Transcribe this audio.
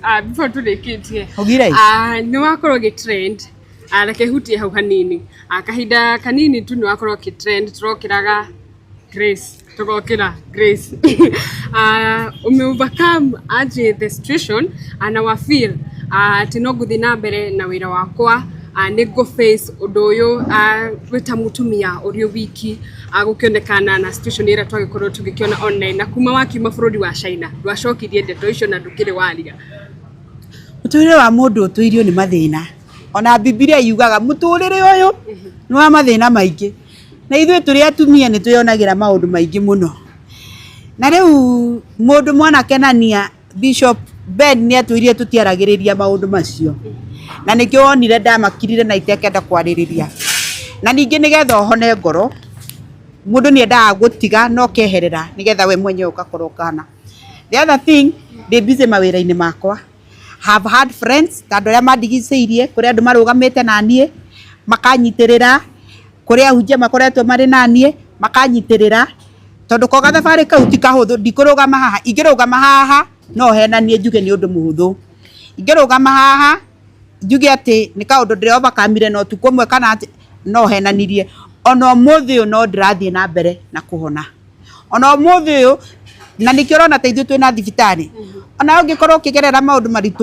Before tũrĩkĩtie, Ũgire. Nĩ wakorwo ũgĩ trend. Reke hutie hau hanini. Kahinda kanini tu nĩ wakorwo ũkĩ trend, tũrokĩraga Grace, tũgokĩra Grace. Ume overcome aje the situation na wa feel atĩ no ngũthiĩ na mbere na wĩra wakwa, nĩ ngũ face ũndũ ũyũ wĩ ta mũtumia ũrĩ wiki, gũkĩonekana na situation ĩrĩa twagĩkorwo tũgĩkĩona online, na kuma wakiuma bũrũri wa China ndwacokirie ndeto icio na ndũkĩrĩ waria? Mũtũrĩre wa mũndũ ũtũirio nĩ mathĩna. Ona Bibilia yugaga mũtũrĩre ũyũ nĩ wa mathĩna maingĩ, na ithuĩ tũrĩ atumia nĩ twĩyonagĩra maũndũ maingĩ mũno. Na rĩu mũndũ mwanakenania Bishop Ben nĩ atwĩrire tũtiaragĩrĩria maũndũ macio, na nĩkĩo wonire ndamakirire na itekenda kwarĩrĩria. Na ningĩ nĩgetha ũhone ngoro, mũndũ nĩ endaga gũtiga na ũkeherera nĩgetha we mwenyewe ũgakorwo ũkahona. The other thing, ndĩ busy mawĩra-inĩ makwa. Have had friends ta andũ arĩa mandigicĩirie, kũrĩ andũ marũgamĩte na niĩ makanyitĩrĩra, kũrĩ ahunjia makoretwo marĩ na niĩ makanyitĩrĩra, tondũ ko gathabarĩ kau ti kahũthũ. Ndikũrũgama haha, ingĩrũgama haha no henanie njuge nĩ ũndũ mũhũthũ. Ingĩrũgama haha njuge atĩ nĩ kaũndũ ndĩra overcome na ũtukũ ũmwe kana atĩ, no henanirie. Ona ũmũthĩ ũyũ no ndĩrathiĩ na mbere na kũhona, ona ũmũthĩ ũyũ, na nĩkĩo ũrona ta ithuĩ twĩna thibitarĩ. Ona ũngĩkorwo ũkĩgerera maũndũ maritũ.